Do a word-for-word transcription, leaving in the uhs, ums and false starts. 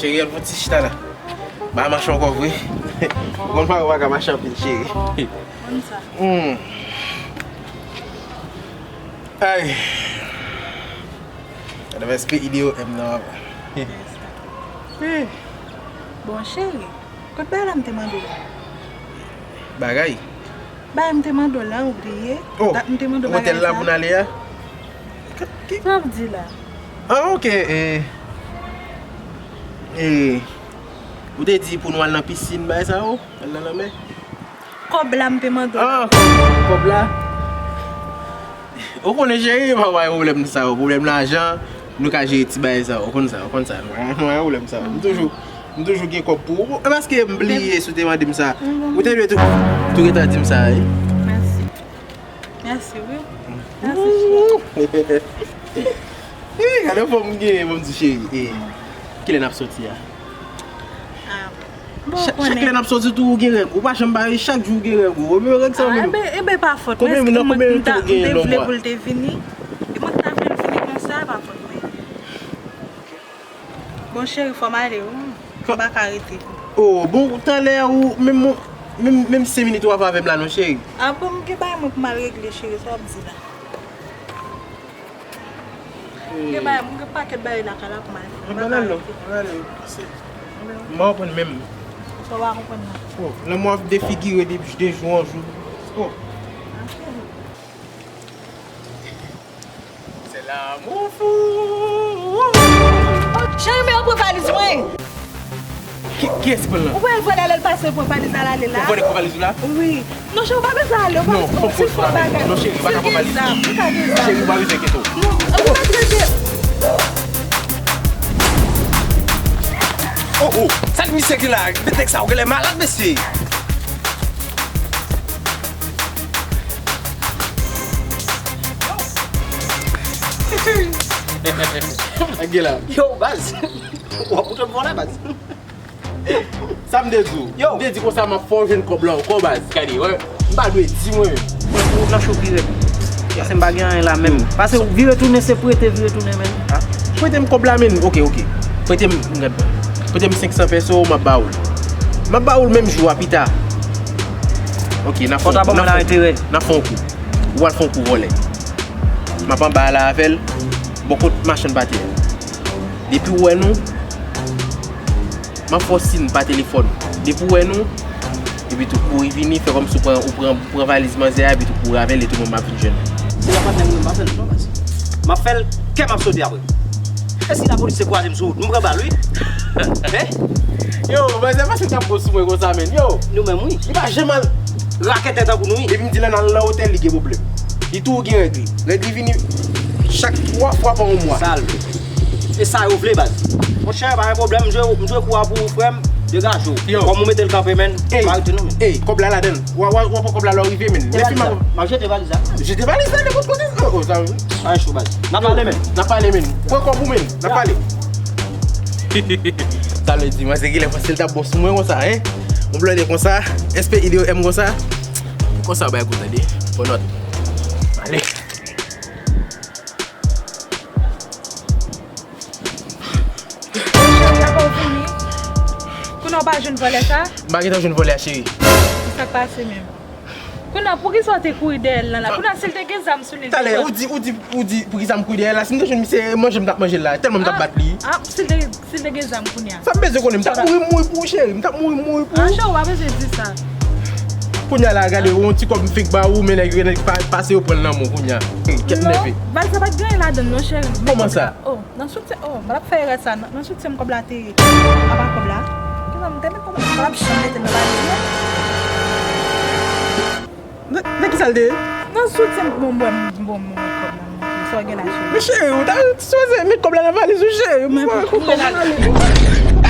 Cheri, al fè yon ti chita la. Pa mache ankò vre. Ou konn mari w pa ka mache anpil, cheri. Konn sa. Hmm. Ay. Gade respè ide yo M nan, papa. Bon, cheri, kot bagay la m te mande w la? Bagay? Bagay m te mande w la, ou bliye? Oh, dat m te mande w bagay sa. Otèl la pou n ale a? Ki, ki? Sa w ap di la? Ah, ok. Eh, eh, ou te di pou nou al nan pisin, bagay sa yo? Al nan lanmè? Kòb la m te mande w la. Ah, kòb, kòb la. Ou konnen, cheri, pa gen pwoblèm sa yo. Pwoblèm lajan, nou ka jere ti bagay sa yo. Ou konn sa, ou konn sa. Nou pa gen pwoblèm sa yo. M toujou, m toujou gen kòb pou ou. E paske m bliye si w te mande m sa. Ou te dwe tou, tou gentan di m sa, wi. Mèsi. Mèsi, wi. Mèsi, cheri. Ih, gade fòm m genyen, bon, m di cheri. Eh, kilè n ap soti a? Ah, bon, chak, chak lè n ap soti tou, ou gen règ. Ou pa janm bare, chak jou ou gen règ ou. Ou menm règ sa ou menm. Ebe, ebe pa fòt mwen, si mwen, mwen ta, m te vle pou l te vini. E mwen ta vle l vini konsa, pa fòt mwen. Bon, cheri, fò m ale, wi. Fò m pa ka rete. Oh, bon, talè ou, menm, menm, menm senk minit ou ap avè m la, non, cheri. Ah, bon, m gen bagay mwen pou m al regle, cheri, sa w ap di la. Gen bagay, mwen gen pakèt bagay lakay la pou m al fè. Mwen pa ka rete. Ann ale, pase. M pa konprann menm. Sa w pa konprann nan? Oh, lanmou ap defigire de, de jou an jou. Oh. C'est l'amour fou. Oh, cheri, men yo pran valiz mwen. Ki, kiyès ki pran l lan? Ou wè l vòlè lè l pase pran valiz la, l ale la. Ou vòlè pran valiz ou la? Wi. Non, cheri, ou pa bezwen ale, ou pa bezwen ti fò bagay. Non, cheri, ou pa ka pran valiz. Si l gen zam, li ka gen zam. Cheri, ou pa bezwen enkyete w. Non, ou pa enkyete. Oh, oh, sa k misye gen la? Met nèg sa yo genlè malad, mesye. Yo, baz. W ap fout m vòlè, baz. Sa m te di w. Yo. M te di konsa m ap fè w jwenn kòb la ankò, baz. Gade, wè. M pa dwe di mwen menm. Mwen pou nan cho pi rèd. Pase m pa gen anyen la menm. Pase vire tounen, se prete, vire tounen menm. Ah, prete m kòb la, menm. Ok, ok. Prete m, m gad. Prete m senk san peso, m ap ba ou l. M ap ba ou l menm jou a, pita. Ok, n ap fè yon kou. N ap fè yon kou. Ou al fè yon kou vòlè. M ap anba a la avè l, bò kot machann pate a. Depi w wè nou, m ap fè w siy pa telefòn. Depi w wè nou, epi tou kouri vini, fè kòmsi w pran, ou pran, pran valiz manzè a, epi tou kouri avè l, e tou mwen m ap vin jwenn ou. Se pa patnè m, m ap fè l non, baz. M ap fè l, kè m ap sote apre. E si lapolis te kwaze m sou wout, m pran bal, wi. Hein? Yo, manzè, paske l t ap bon sou mwen konsa, menn. Yo! Nou menm, wi. Li pa janm al raketè tankou nou, wi. Depi m di l ann al nan otèl, li gen pwoblèm. Li tou gen règ li. Règ li vini chak twa fwa pa yon mwa. Sa l vle. E sa yo vle, baz. Monchè, pa gen pwoblèm, m jwe, m jwe kou a pou ou, frè m. Degaje w. Yo. Kòm ou mete l kanpe, menn, pa rete non, menn. Ey, kòb la ladan l. W a, w a, w a pran kòb la lè w rive, menn. Lè fim la. M ap jete valiz la. Jete valiz la nenpòt kote. Oh, oh, sa. Pa cho, baz. N ap pale, menn. N ap pale, menn. Pran kòb ou, menn. N ap pale. Sa vle di, manzè genlè panse l t ap bon sou mwen konsa, hein? Yon blòdè konsa, respè ide yo M konsa. Konsa w bay kou tande. Pran nòt. Ale. Cheri, apa w vini? Kounye a w pa jwenn vòlè sa? M pa gentan jwenn vòlè a, cheri. Sa k pase menm? Kounye a, poukisa w te kouri dèyè l lan la? Kounye a, si l te gen zam sou li, l te pran. Talè, ou di, ou di, ou di, poukisa m kouri dèyè l la? Si m te jwenn misye, manje m t ap manje l la. Tèlman m t ap bat li. Ah, si l te, si l te gen zam kounye a? Sa m bezwen konnen, m t ap mouri, m mouri pou ou, cheri. M t ap mouri, m mouri pou ou. Ah, cheri, w pa bezwen di sa. Kounye a la, gade, yon ti kòb m fenk ba ou, men nèg yo, nèg pa, pase yo pran l nan men w kounye a. Kèt nève. Non, baz, sa pa t gen anyen ladan l non, cheri. Kòman sa? Oh, nan soutyen, oh, m pa t ap fè erè sa. Nan, nan soutyen m kòb la te ye. Apa kòb la? Kisa m te met kòb la? M pa t ap janm mete l nan valiz mwen. Nan, nan kisa l te ye? Nan soutyen m, bon, bon, bon, bon, kòb la, men sa w gen la, cheri? Men cheri, ou ta sipoze met kòb la nan valiz ou, cheri. Men pou, pou, pou, pou,